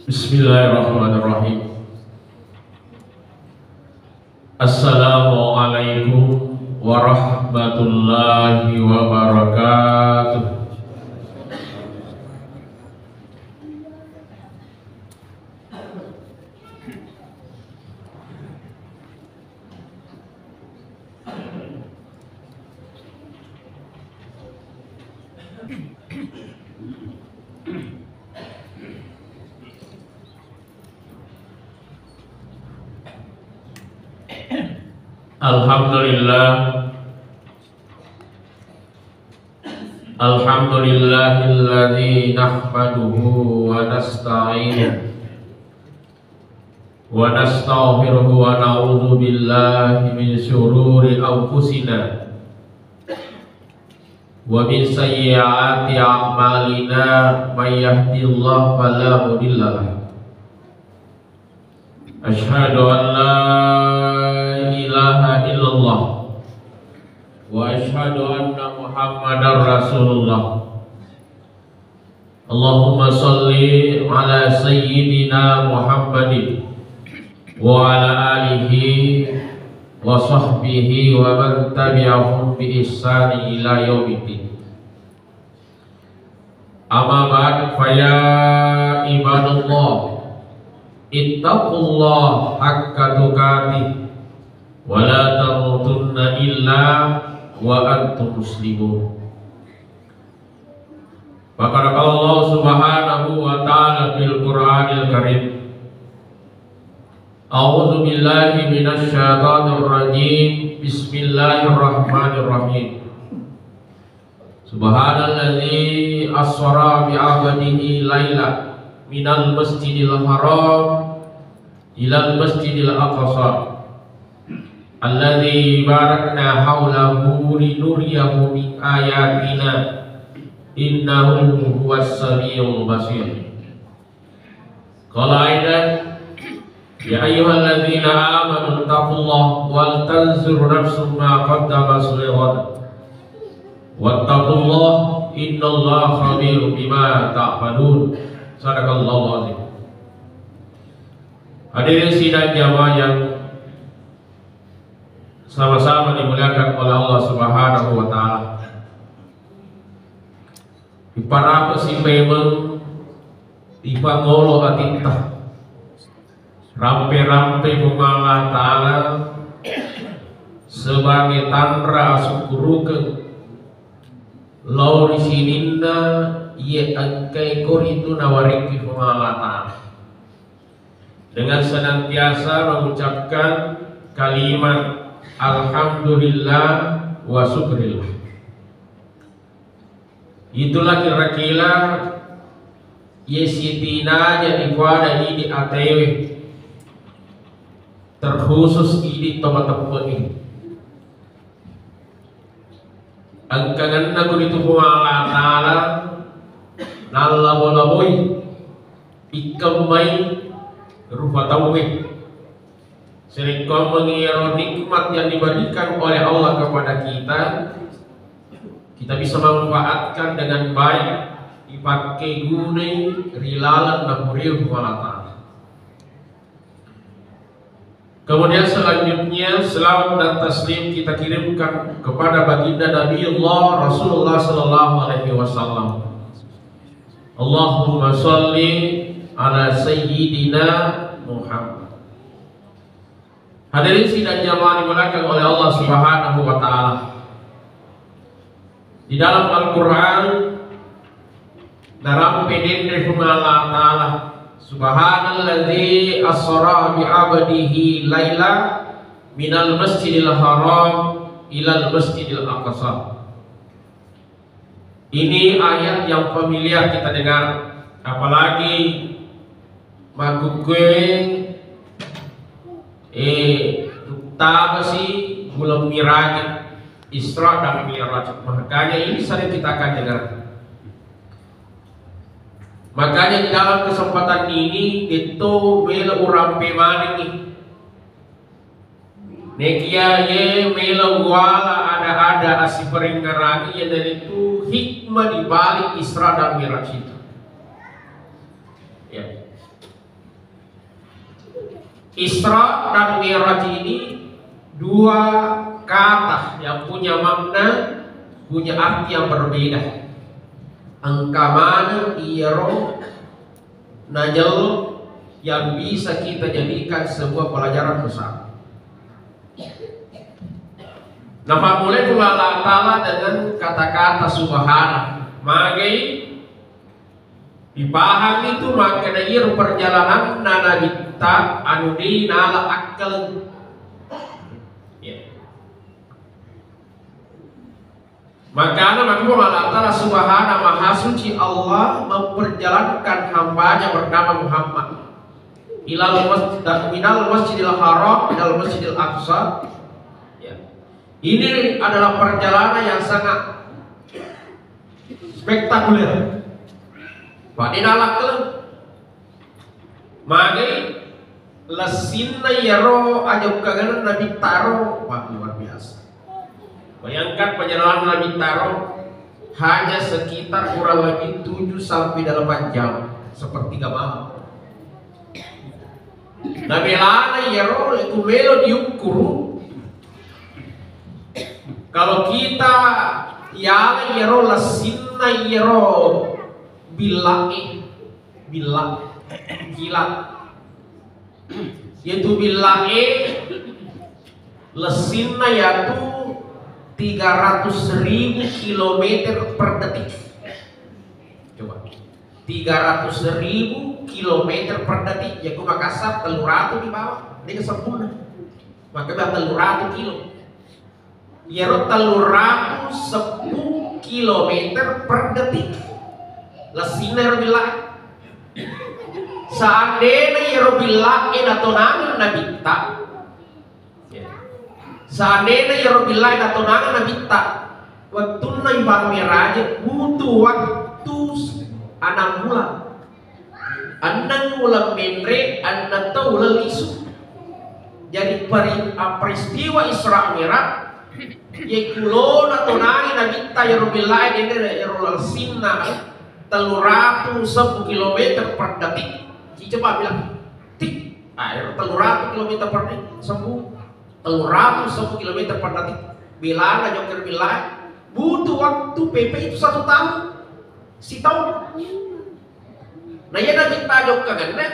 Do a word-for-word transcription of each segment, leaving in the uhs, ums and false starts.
Bismillahirrahmanirrahim. Assalamualaikum warahmatullahi wabarakatuh. Alhamdulillah. Alhamdulillahilladzi nahmaduhu wa nasta'inuhu wa nastaghfiruhu wa na'udzu billahi min syururi anfusina wa min sayyiati a'malina. May yahdihillahu fala mudhillalah. Asyhadu an la ilaha illallah wa asyhadu anna Muhammadar Rasulullah. Allahumma shalli ala sayyidina Muhammadin wa ala alihi wa sahbihi wa man tabi'ahum bi ihsani ila yaumiddin. Amma ba'd, fa ya ibadallah, ittaqullaha haqqa tuqatih wa la tamutunna illa wa antum muslimun. Wa qala Allah subhanahu wa ta'ala fil Qur'anil Karim. A'udzu billahi minasy syaithanir rajim. Bismillahirrahmanirrahim. Subhanalladzi asra bi 'abdihi laila minal masjidil haram ilal masjidil aqsa alladzi barakna haulahu linuriyahu min ayatina innahu huwas samiul basir. Qala aidan, ya ayyuhalladzina amanu taqullaha wal tanzur nafsum ma qaddamat lighad. Wattaqullaha innallaha khabirum bima ta'malun. Sadaqallahul azim. Hadirin sidang jamaah yang sama-sama dimuliakan oleh Allah Subhanahu wa taala. Iparape'si memeng ipangolo atitta. Rampe-rampe Puang Allah Ta'ala sebagai tanra asukkurukeng lao ri sininna iye engkae koritu nawarekki Puang Allah Ta'ala. Dengan senantiasa mengucapkan kalimat alhamdulillah wa syukrillah. Itulah kira-kira iye sitinaja ripoada idi atewe, terkhusus idi to mateppe'e. Engkangenna koritu Puang Allah Ta'ala nallabo-laboi ikkemmai rupa tauwe. Serekkoammengi iyaro nikmat yang diberikan oleh Allah kepada kita, kita bisa manfaatkan dengan baik, dipakai gunai ri laleng napuriu Puang Allah Ta'ala. Kemudian selanjutnya, selawat dan taslim kita kirimkan kepada baginda Nabiullah Rasulullah sallallahu alaihi wasallam. Allahumma shalli ala sayyidina Muhammad. Hadirin sidang jamaah dimuliakan oleh Allah Subhanahu wa taala. Di dalam Al-Qur'an narampe denre Puang Allah Ta'ala, subhanalladzi asra bi abdihi laila minal masjidil haram ilal masjidil aqsa. Ini ayat yang familiar kita dengar, apalagi makkukkue, eh, tabasi bulan Miraj, Isra dan Miraj. Makanya ini sering kita akan dengar. Makanya di dalam kesempatan ini itu melo urampe manengi. Nekia ye melo wala ada-ada Ada assiparengngerangi, iyanaritu hikmah di balik Isra dan Mi'raj itu. Ya. Isra dan Mi'raj ini dua kata yang punya makna, punya arti yang berbeda. Engka maneng iyaro najello yang bisa kita jadikan sebuah pelajaran besar. Napammulai Puang Allah Ta'ala dengan kata-kata subhana. Magai dipahami tu makkeda iyaro perjalanan na nabitta anu de nala akkaleng. Ya. Makana makkeda Puang Allah Ta'ala subhana, maha suci Allah memperjalankan hambanya bernama Muhammad ilal mas-, minal masjidil haram ilal masjidil aqsa. Ya. Ini adalah perjalanan yang sangat spektakuler. Pak, de nala akkaleng. Magai lessinna iyaro ajokkangenna Nabitta ro, wah, luar biasa. Bayangkan perjalanan Nabitta ro hanya sekitar kurang lebih tujuh sampai delapan jam, sepertiga malam. Nabelana iyaro ku melo diukkuru, kalau kita yala iyaro lessinna iyaro billa'e, billa, kilat. Yaitu billa'e lessinna yatu tiga ratus ribu kilometer per detik. Coba. Tiga ratus ribu kilometer per detik. Ya, ku Makassar tellu ratu di bawah. Ini kesempurna. Maka udah tellu ratu kilo. Iyaro tellu ratu sebbu kilometer per detik. Lessinna ero billa'e. Seandainya ero billa'e natonang nabitta. Ya. Seandainya ero billa'e natonang nabitta. Wettunna ipammeraje butuh waktu enam bulan. Enneng uleng menre, enneng to uleng lisu. Jadi peri-, a, peristiwa Isra Mi'raj, ye kulona tonangi nabitta ero billa'e dende ero lessinna tellu ratu sebbu kilometer per detik. Ci coba bilang, tik, ah, ero tellu ratu kilometer per detik, sebbu, tellu ratu sebbu kilometer per detik. Bilana jokka ero billa'e, butuh waktu P P itu satu tahun, setahun. Nah, iya nabitta jokkangenna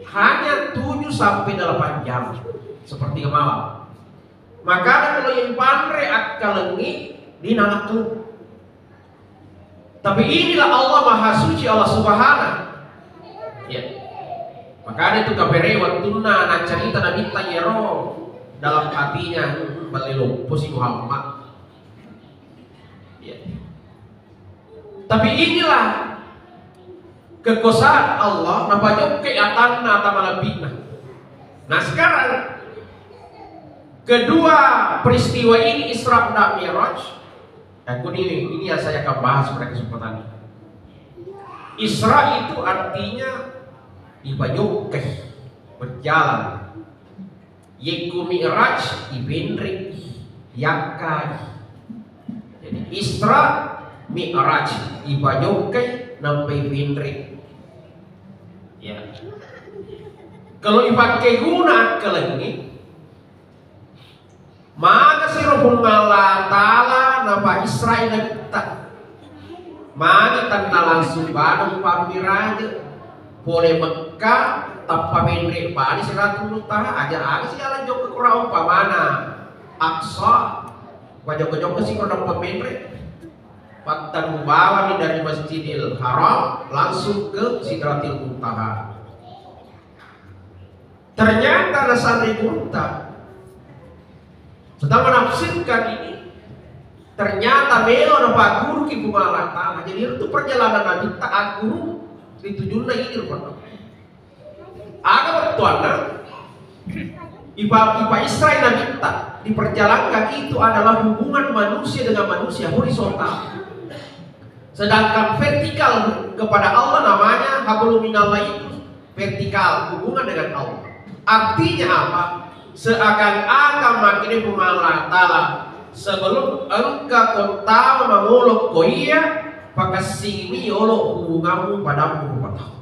hanya tujuh sampai delapan jam, sepertiga malam. Makanya kalau yang panre akkalengi di nalakku. Tapi inilah Allah Maha Suci, Allah Subhana. Ya. Makanya itu kapere wettunna nacarita nabitta iyaro dalam hatinya, "Hmm, balle loppo si Muhammad." Ya. Tapi inilah kekuasaan Allah, napajokkai atanna ata malebbi'na. Nah, sekarang kedua peristiwa ini, Isra dan Mi'raj, aku ini, ini yang saya akan bahas pada kesempatan ini. Isra itu artinya dipajokkai, berjalan. Yekko Mi'raj ipenre, yakkai. Jadi Isra, Mi'raj, ipajokkai nampai ipenre. Ya. Kalau ipakkeguna akkalengnge, maga siro Puang Allah Ta'ala napa Isra nabitta. Magi tenna langsung bawang pammiraje. Pole Mekka, tappa menre bali Sidratul Muntaha, aja aga siala jokka kura umpamana Aqsa, majokka-jokka si kura dappa menre. Pattennu bawani dari Masjidil Haram langsung ke Sidratul Muntaha. Ternyata alasanna gurutta, setelah menafsirkan ini, ternyata melo napagguruki Puang Allah Ta'ala. Jadi itu perjalanan Nabitta agguru ritujunna ini rupana. Aga bettuanna, ipa, ipa Isra Nabitta diperjalankan itu adalah hubungan manusia dengan manusia horizontal. Sedangkan vertikal kepada Allah namanya hablum minallah itu vertikal, hubungan dengan Allah. Artinya apa? Seakan-akan makkeda Puang Allah Ta'ala, Sebelum engka ko tama mangolo ko iya, pakessingi yolo hubunganmu padamu rupa tau.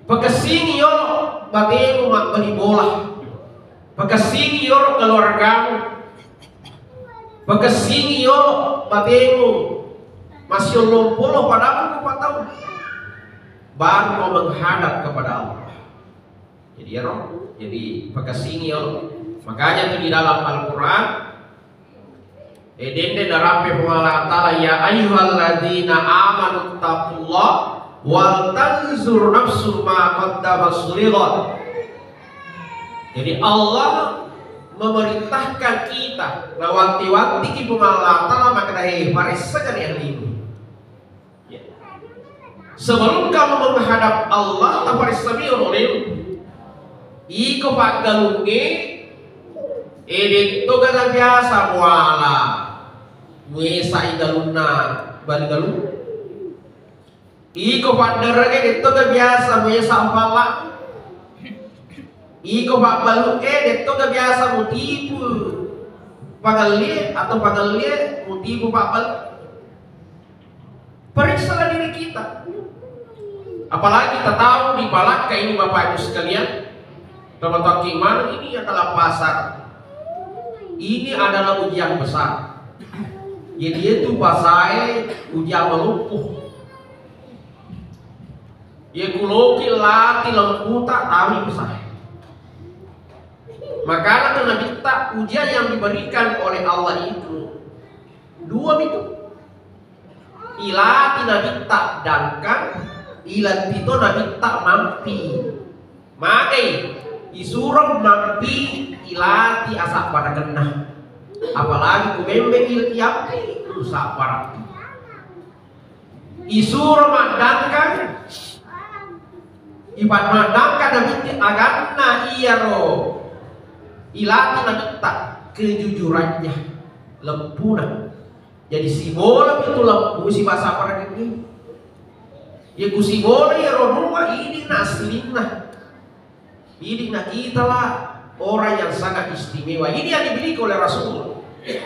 Pakessingi yolo batemu mabbali bola. Pakessingi yolo keluargamu. Pakessingi yolo batemu masih lompolo padamu rupa tau. Baru kau menghadap kepada Allah. Jadi ya roh, jadi pakessingi yolo. Makanya tu di dalam Al-Quran, eh, dende narape Puang Allah Ta'ala, "Ya ayyuhalladzina amanu taqullah wal tanzur nafsum ma qaddamat lighad." Jadi Allah memerintahkan kita, nawanti-wantiki Puang Allah Ta'ala, makkeda, "Hei, paressakani ahlimu." Ya. Sebelum kamu menghadap Allah, taparessami oleh iko paggalungnge, eh, detto gana biasa muala muesa i galunna bali galung. Iko paddarage detto ga biasa muesa ampalla. Iko pabbalu e detto ga biasa mutipu pangelli atau pangelli mutipu pabbalu. Periksalah diri kita. Apalagi kita tahu di Palakka ini, Bapak Ibu sekalian, teman-teman, ini adalah pasar. Ini adalah ujian besar. Jadi itu pasae ujian melupuh. Ye kuloki lati lemputa tami pasae. Makanya tu Nabitta, ujian yang diberikan oleh Allah itu dua itu. Ilati Nabitta dangkan, ilati to Nabitta mampi. Magai, isuro mampi, ilati asabbarakenna. Apalagi ku memeng il-, iampi, usabbaraki. Isuro maddangkang, ipa-, maddangkang Nabitta aganna iyaro ilati Nabitta kejujurannya, lempuna. Jadi sibola pitu lempu sibasa pada gini. Ya ku sibola ya ronua ini na aslinna. Ini na kita lah orang yang sangat istimewa. Ini yang dimiliki oleh Rasulullah.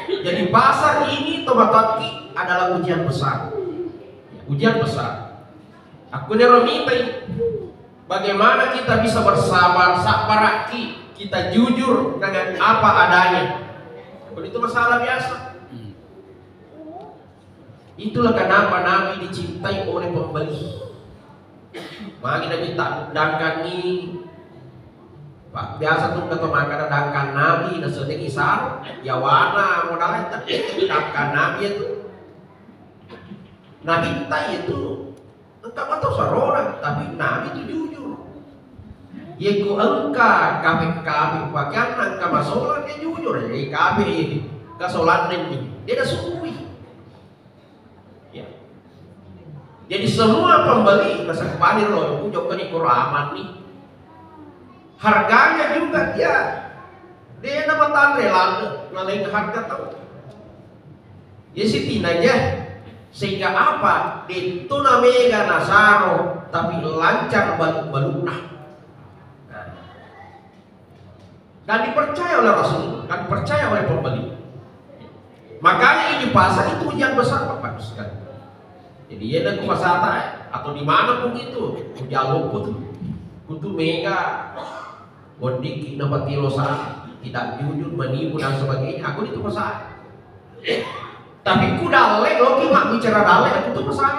Jadi pasar ini tobataki adalah ujian besar. Ujian besar. Aku nero mitai, bagaimana kita bisa bersabar, sabaraki, kita jujur dengan apa adanya. Itu masalah biasa. Itulah kenapa Nabi dicintai oleh pembeli. Magi Nabi tak dangkangi, Pak, biasa tu keto makan dangkan Nabi, nasenengi saro, yawana modal tapi dangkan Nabi itu. Nabi tak itu, engka mato sarona, tapi Nabi tu jujur. Yeko engka kape-kape pakeanna engka masolang, dia jujur, jadi kape kasolanna ini, dia dah sukui. Ya. Jadi semua pembeli, nasabari lo, ku jokkani koro aman nih. Harganya juga dia, dia nama tanre lande, naleng harga tau. Ya sih tinanya, sehingga apa? Itu namanya nasaro, tapi lancar baluk-balukna. Nah. Dan dipercaya oleh Rasul, dan dipercaya oleh pembeli. Makanya ini pasar itu ujian besar, Bapak Ibu sekalian. Jadi ya dan pasar atau di mana pun itu, ujian luput, kutu mega, bondiki na patilo sana, tidak jujur, menipu dan sebagainya. Aku itu pasar. Tapi ku dalle, lo ki mak bicara dalle, aku tuh pasar.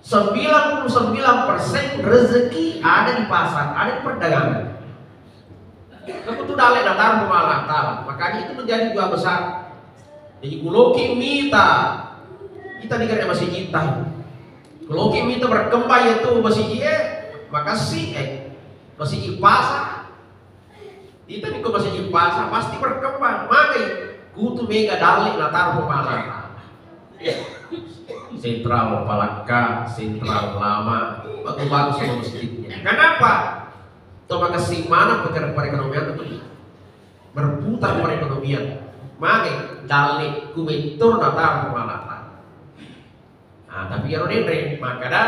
Sembilan puluh sembilan persen rezeki ada di pasar, ada di perdagangan. Kamu tuh dalek datang ke Allah Ta'ala. Makanya itu menjadi dua besar. Jadi kuloki mita, kita di kerja masih kita. Kuloki mita berkembang itu masih iya, makasih eh masih ipasa. Ita niko masih ipasa pasti berkembang. Magai kutu mega dalek natar pemala. Sentral Palakka, Sentral Lama, bagus-bagus semua masjidnya. Kenapa? Tuh makasih mana peker-, perekonomian itu berputar perekonomian. Magai dalek kubetur natar pemala. Nah, tapi iyaro denre makkada,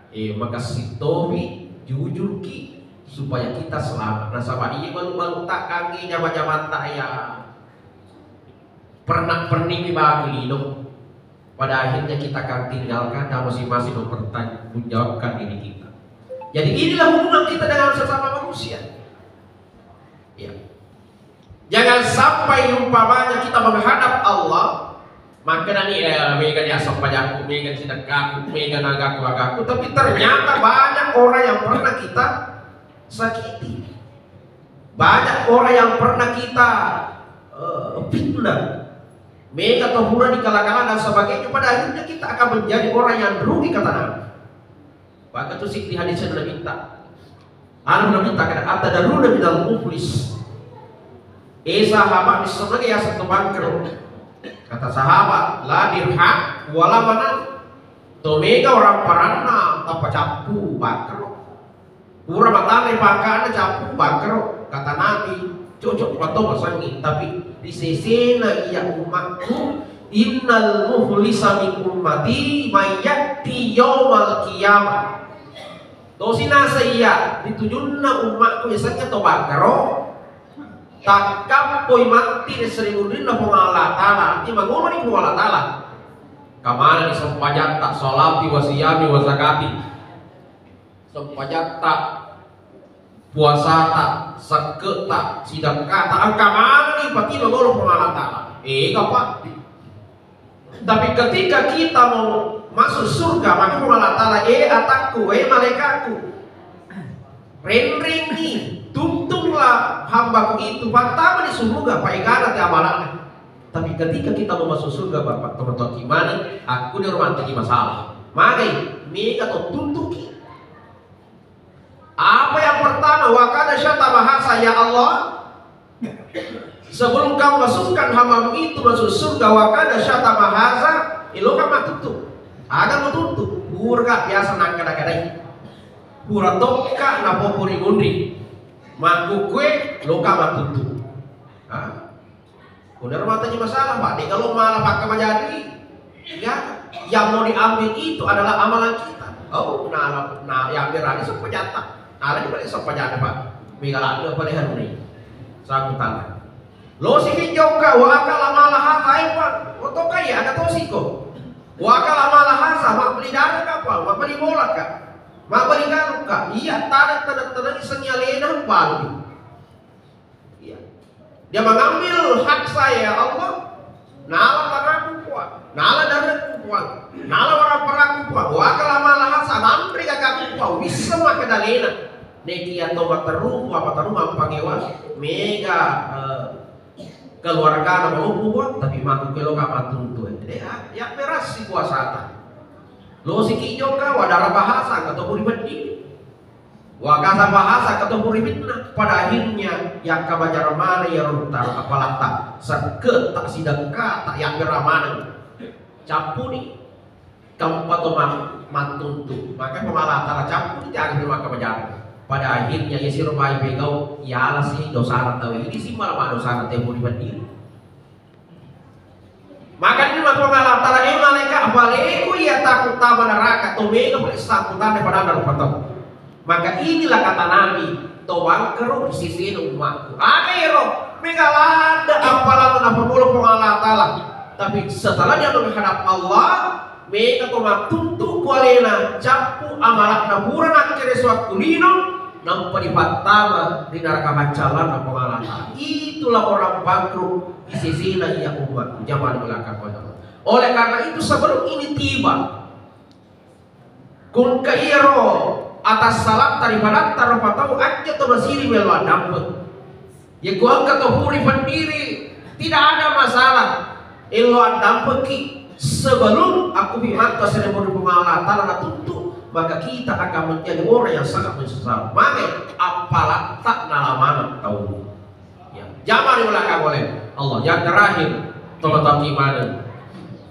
eh, makessing tomi, jujurki, supaya kita selamat. Nasaba iya balu-balu ta kangi jama-jamanta ya pernah perni mi babu lino. Pada akhirnya kita akan tinggalkan dan masing-masing mempertanggungjawabkan diri kita. Jadi inilah hubungan kita dengan sesama manusia. Ya. Jangan sampai umpamanya kita menghadap Allah, makanya nih ya, mega nih asam pajakku, mega nih sedekahku, mega nagaku agaku, tapi ternyata banyak orang yang pernah kita sakiti. Banyak orang yang pernah kita eh, fitnah. Mega tohura di kala-kala dan sebagainya. Pada akhirnya kita akan menjadi orang yang rugi kata Nabi. Maka tu sik di hadis Nabi ta. Anu Nabi ta kada, "Atadaruna minal muflis?" Eh sahabat, bisa lagi ya satu bangkrut. Kata sahabat, "La dirham wala manal." To mega orang paranna tappa cappu bangkrut. Pura matana pangkana cappu bangkrut. Kata Nabi, cocok pato masangi, tapi di sesena iya umatku, innal muflisa min ummati mayyati yaumal qiyamah. Tosi nasa iya ditujunna umatku yasengnge to bangkrut, takkappoi matti ri seri munrinna Puang Allah Ta'ala, arti mangolo ni Puang Allah Ta'ala. Kamana ni sempajatta, salati wa siyami wa zakati. Sempajatta, puasata, sekketa, sidakkata, engka maneng ipatiba golo Puang Allah Ta'ala. Ega pa. Tapi ketika kita mau masuk surga, maka Puang Allah Ta'ala, eh atakku, eh malaikatku, renrengi, tuntunglah hambaku itu, pattama di surga, paegana te amalana. Tapi ketika kita mau masuk surga, Bapak, teman-teman gimana? Aku di rumah masalah. Magai, mega to tuntuki. Apa yang pertama? Wa kana syatama haza, ya Allah, sebelum kau masukkan hambamu itu masuk surga, wa kana syatama haza, iloka matutu. Ada matutu. Pura biasa nangkada-kadai. Pura tokka napopuri munri. Makkukue loka matutu. Ah. Udah rumah tadi masalah, Pak. Dia kalau malah pakai majadi, ya, yang mau diambil itu adalah amalan kita. Oh, nah, nah, yang berani sempajatta. Nah, lagi balik sempajatta, Pak. Mega lagi apa lehan nih? Sakutan. Lo sih jokka, wa akala mala haza, eh, Pak. Otoka ya, ada tosiko. Wa akala mala haza, mak beli darah kah, Pak? Mak beli bola kah? Mak beli garuk kah? Iya, tanah, tanah, tanah, sengi alena, baru. Iya. Dia mengambil hak saya, ya Allah. Nala tanahku, Puang. Nala darahku, Puang. Nala waramparaku, Puang. Wa akala mala haza, nanre gagaku, Puang. Wissa makkeda alena. Neki atau materu, apa teru mampangewa. Mega, eh, keluarga na maloppo, Puang, tapi makkukue loka matutu. Jadi, ah, ya berasi puasata. Lo siki jokka, wa dara bahasa, kata puri beddi. Wa kasa bahasa kata puri fitnah. Pada akhirnya, yakka bajarang mana ya runtang apalatta, sekke tak sidekka tak yakka ramaneng. Cappuni, keempat to ma-, mattuntu. Maka pemala tara cappuni tiang di maka bajarang. Pada akhirnya, ya siro bai pegau, ya alasi dosana tahu ini sih malah dosana teh puri beddi. Maka ini mah Puang Allah Ta'ala, eh, malaikat, baleku iya takut tama neraka, to mega pole sakutan daripada ada rupa tau. Maka inilah kata Nabi, to bangkrut sisi umatku. Ada ero, mega lada apalan na pemula Puang Allah Ta'ala. Tapi setelah dia menghadap Allah, mega to mattuntu kualena, cappu amalakna pura nakkere suakkulino, nampa dipattama ri neraka maccalanna Puang Allah Ta'ala. Itulah orang bangkrut di sesena iya umat. Jamaah di belakang pada. Oleh karena itu, sebelum ini tiba, kungka iyaro atas salat daripada tarapatau aja to masiri melo dampeng. Ya ku engka to puri pendiri, tidak ada masalah. Elo addampengki sebelum aku pi matta sere puri Puang Allah Ta'ala natuttu, maka kita akan menjadi orang yang sangat menyesal. Maka apalatta nalamaneng tau. Ya, jamaah di belakang oleh Allah. Yang terakhir, teman-teman iman.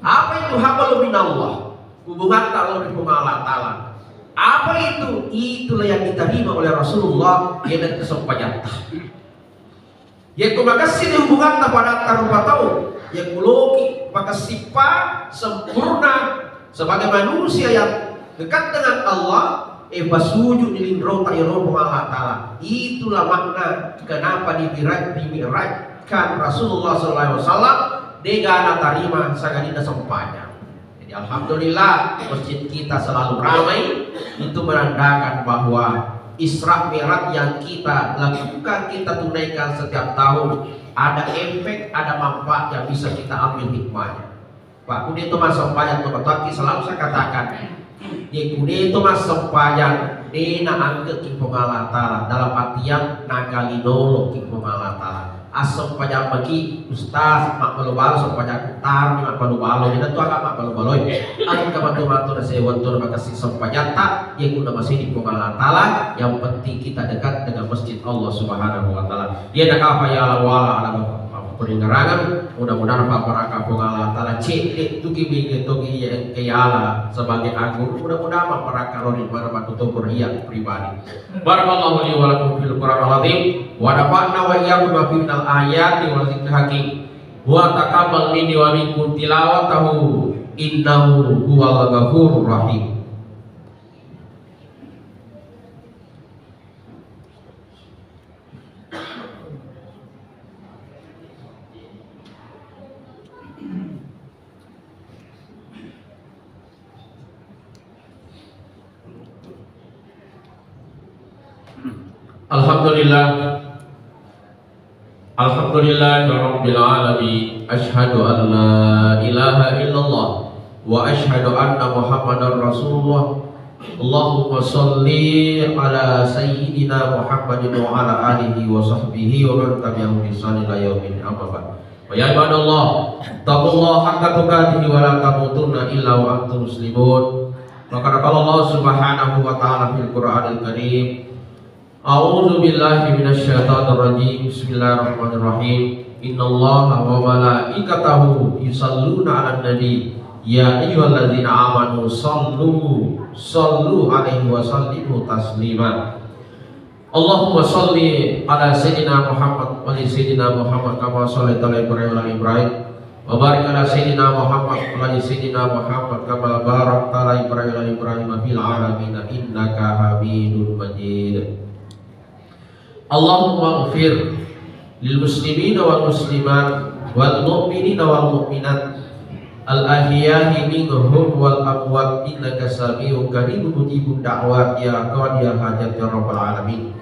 Apa itu hablum minallah? Hubungan Allah dengan Puang Allah Ta'ala. Apa itu? Itulah yang diterima oleh Rasulullah, yang dari kesempajatta. Yaitu makessini hubunganna padatta rupa tau, yang kuloki makessippa sempurna sebagai manusia yang dekat dengan Allah, E, pasujud ni linrota iyaro Puang Allah Ta'ala. Itulah makna kenapa dibira-, dimi'rajkan Rasulullah sallallahu alaihi wasallam, dega natarima sangadinna sempajang. Jadi, alhamdulillah, masjid kita selalu ramai. Itu menandakan bahwa Isra Mi'raj yang kita lakukan, kita tunaikan setiap tahun, ada efek, ada manfaat yang bisa kita ambil hikmahnya. Pak, kude to massempajang to batuakki selalu saya katakan, ye kude to massempajang, de na angkeki Puang Allah Ta'ala, dalam artian nakalinolo ki Puang Allah Ta'ala. Assempajang maki, ustaz, mabbalo-balo sempajang, tarmi mabbalo-balo, jadi tu agak mabbalo-balo. Angka matu-matu na sewa tu na makasih sempajatta, ye kuna masih di Puang Allah Ta'ala, yang penting kita dekat dengan masjid Allah Subhanahu wa Ta'ala. Iya, ada kapa ya, wala, ada apa, apa, peringkarangan, mudah-mudahan apa, barakah Puang Allah Ta'ala, cedde tuki bege togi ya, engke yala sebagai agung, mudah-mudahan apa, barakah lori mana batu toko iya pribadi. Barakallahu li wa lakum fil Qur'anil azim, wa nafa'na wa iyyakum bima fihi minal ayati wa dzikril hakim, wa taqabbal minni wa minkum tilawatahu, innahu huwal ghafurur rahim. Alhamdulillah. Alhamdulillahirabbil alamin. Asyhadu an la ilaha illallah wa asyhadu anna Muhammadar Rasulullah. Allahumma shalli ala sayyidina Muhammadin wa ala alihi wa sahbihi wa man tabi'ahum bi ihsanin ila yaumil din. Amma ba'd. Fa ya ibadallah, ittaqullaha haqqa tuqatihi wa la tamutunna illa wa antum muslimun. Wa qad qala Allah subhanahu wa ta'ala fil Qur'anil Karim, a'udzu billahi minasy syaithanir rajim. Bismillahirrahmanirrahim. Innallaha wa malaikatahu yusholluna 'alan nabi. Ya ayyuhalladzina amanu shallu, shallu 'alaihi wa sallimu taslima. Allahumma shalli 'ala sayyidina Muhammad wa ali sayyidina Muhammad kama shallaita 'ala Ibrahim wa 'ala ali Ibrahim. Wa barik 'ala sayyidina Muhammad wa ali sayyidina Muhammad kama barakta 'ala Ibrahim wa 'ala ali Ibrahim fil 'alamin innaka Hamidum Majid. Allahumma ighfir lil muslimina wal muslimat wal mu'minina wal mu'minat al ahya'i minhum wal amwat innaka sami'un qaribun mujibud da'wat ya qadiyal hajat ya rabbal alamin.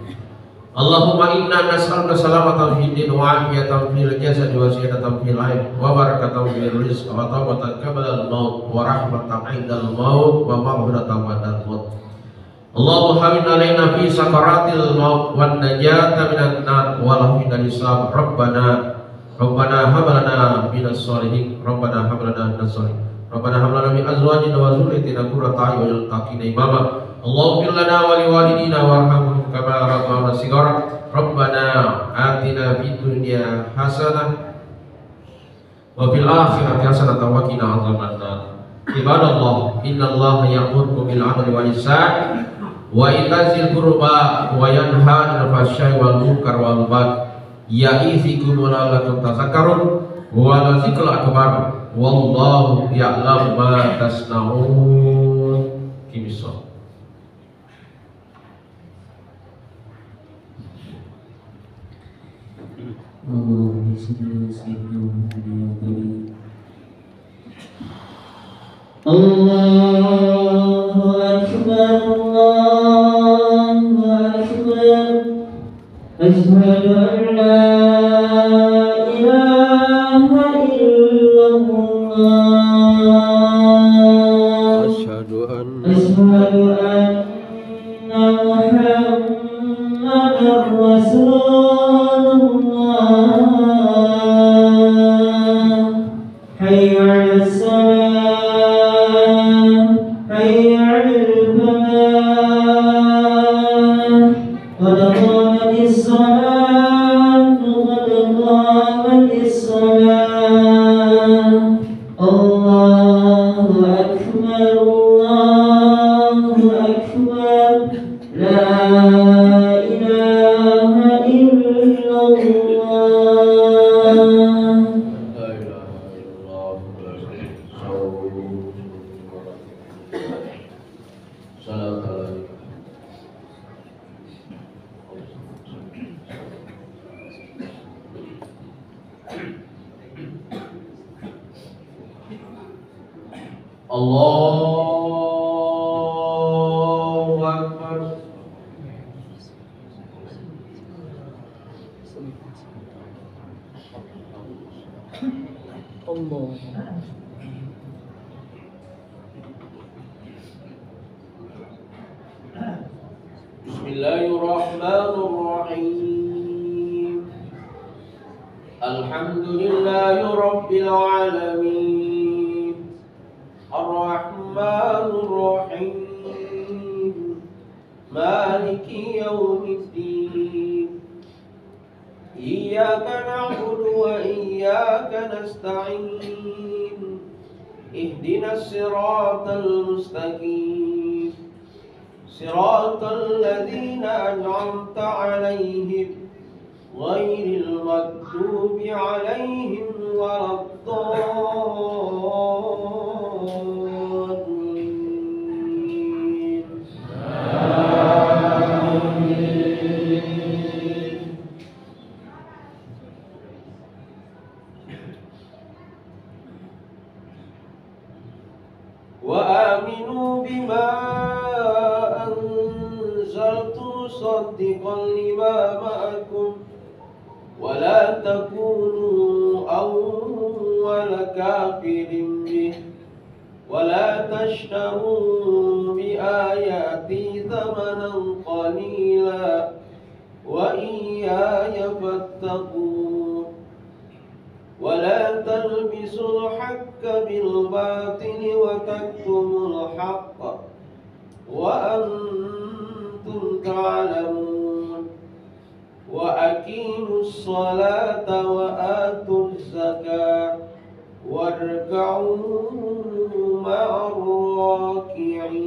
Allahumma inna nas'aluka salamatan fid din wa afiyatan fil jasad wa sihhatan fil ilm wa barakatan fil rizq wa taubatan qablal maut wa rahmatan 'indal maut wa maghfiratan ba'dal maut. Allahumma hawwin 'alaina fi sakaratil maut wan najata minan nar wal afiyata minal hisab. Rabbana, Rabbana hab lana minas sholihin. Rabbana hab lana minas sholihin. Rabbana hab lana min azwajina wa dzurriyyatina qurrata a'yun waj'alna lil muttaqina imama. Allahumma ighfir lana wa liwalidina warhamhum kama rabbawna shighara. Rabbana atina fid dunya hasanah wa fil akhirati hasanatan wa qina adzabannar. Ibadallah, innallaha ya'murukum bil 'adli wal ihsan wa ita'i dzil qurba wa yanha 'anil fahsya'i wal munkar wal baghi. Ya'idzikum la'allakum tadzakkarun. Wa ladzikrullah akbar. Wallahu ya'lamu ma tasna'un. Qimis shalah. اللهم صل وسلم على محمد. الله أكبر، الله أكبر. أشهد أن لا إله إلا الله. أشهد أن أشهد أن محمدا رسول الله. حي على الصلاة، حي على الفلاح، قد قامت الصلاة. الله أكبر. الله. بسم الله الرحمن الرحيم. الحمد لله رب العالمين. الرحمن الرحيم. مالك يوم الدين. إياك نعبد وإياك نستعين. اهدنا الصراط المستقيم. صراط الذين أنعمت عليهم غير المغضوب عليهم ولا الضالين. آمين. وآمنوا بما أنزلت مصدقا لما معكم ولا تكونوا أول كافر به ولا تشتروا بآياتي ثمنا قليلا وإياي فاتقون. ولا تلبسوا الحق بالباطل وتكتموا الحق وأنتم تعلمون. وأقيموا الصلاة وآتوا الزكاة واركعوا مع الراكعين.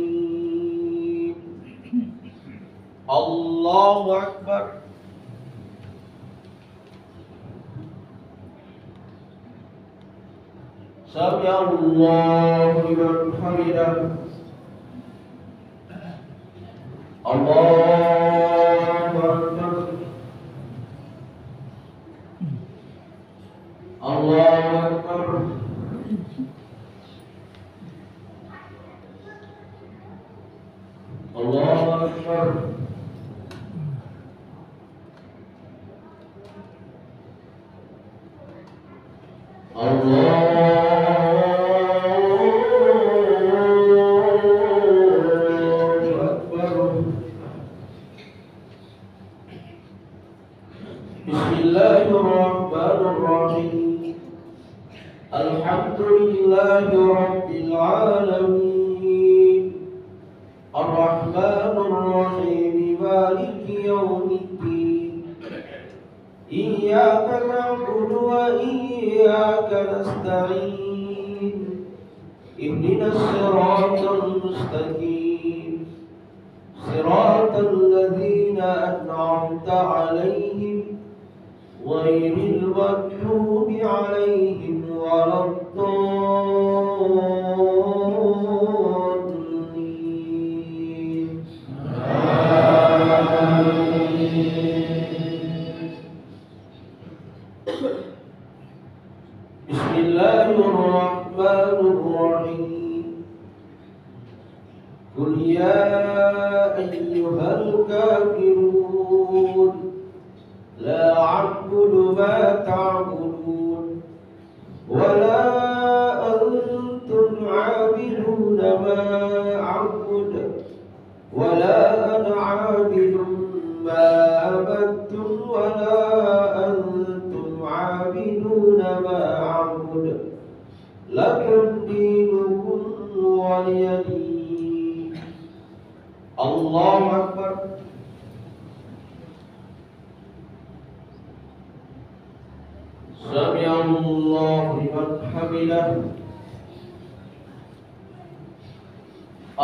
الله أكبر. سمع الله لمن حمده. الله أكبر. الله أكبر. الله أكبر. الله أكبر. بسم الله الرحمن الرحيم. الحمد لله رب العالمين. الرحمن الرحيم. مالك يوم الدين. إياك نعبد وإياك نستعين. اهدنا الصراط المستقيم. صراط الذين أنعمت عليهم غير المغضوب عليهم ولا الضالين. آمين. بسم الله الرحمن الرحيم. قل يا أيها الكافرون لا أعبد ما تعبدون ولا أنتم عابدون ما أعبد ولا أنا عابد ما عبدتم ولا أنتم عابدون ما أعبد. لكم دينكم ولي دين. الله أكبر. سمع الله لمن حمده.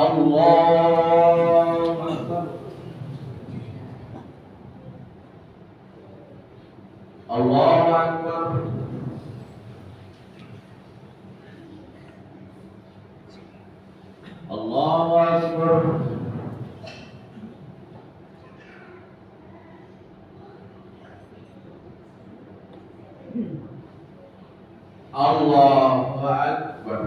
الله أكبر. الله أكبر. الله أكبر. الله أكبر.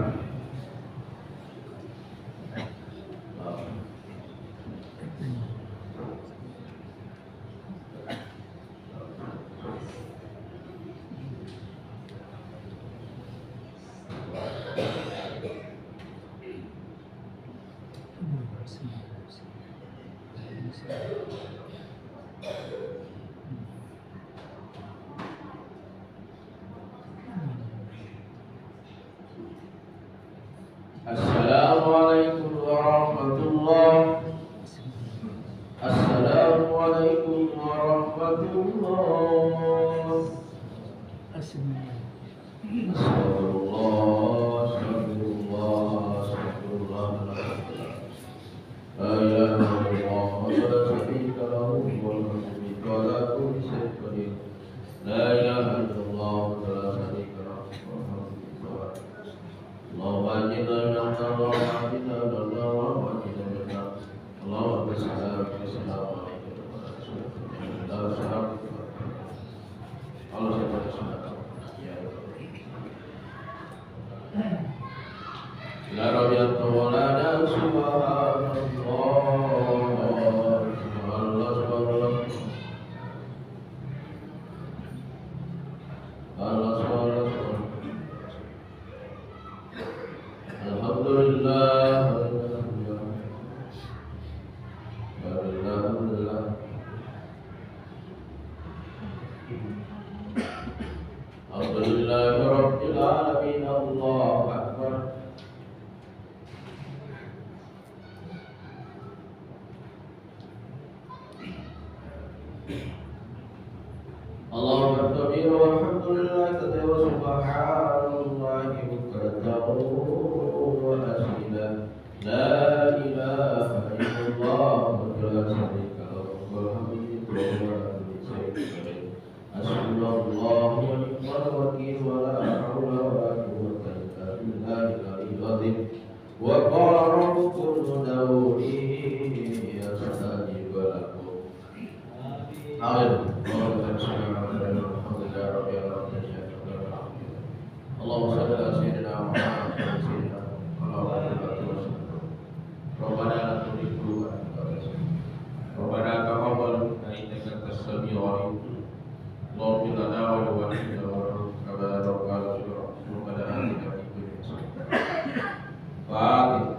Astagfirullah, astagfirullah, astagfirullah. La ilaha illallah, wahdahu la syarika lahu, lahul hamdu fid dunya wa ala kulli syai'in qadir. La ilaha illallah, wahdahu la syarika lahu, lahul hamdu fid dunya wa ala kulli syai'in qadir. اللهم أجرنا من النار، اللهم أجرنا من النار، اللهم أجرنا من النار. اللهم أنت السلام، منك السلام، وعليك السلام. لا ربي أنت مولانا، سبحان الله. سبحان الله، سبحان الله. سبحان الله، سبحان الله، سبحان الله. الحمد لله. الحمد لله. الحمد لله. الحمد لله رب العالمين. الله أكبر. الله أكبر كبيرا والحمد لله كثيرا وسبحان الله بكرة وأصيلا. لا إله إلا الله وحده لا شريك له، له الحمد في الأرض وله الحمد في السماء. حسبنا الله ونعم الوكيل، ولا حول ولا قوة إلا بالله العلي العظيم. وقال ربكم ادعوني أستجب لكم. آمين. اللهم صل على سيدنا محمد. اللهم صل على سيدنا محمد. ربنا لا تزغ قلوبنا. ربنا تقبل منا إنك أنت السميع العليم. اللهم اغفر لنا ولوالدينا وارحمهما كما ربونا صغارا. ربنا آتنا في الدنيا حسنة. الفاتحة.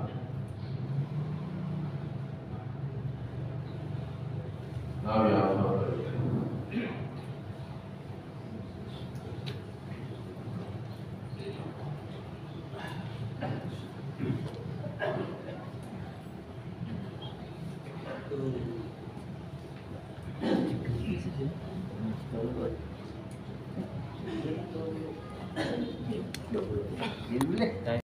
آمين.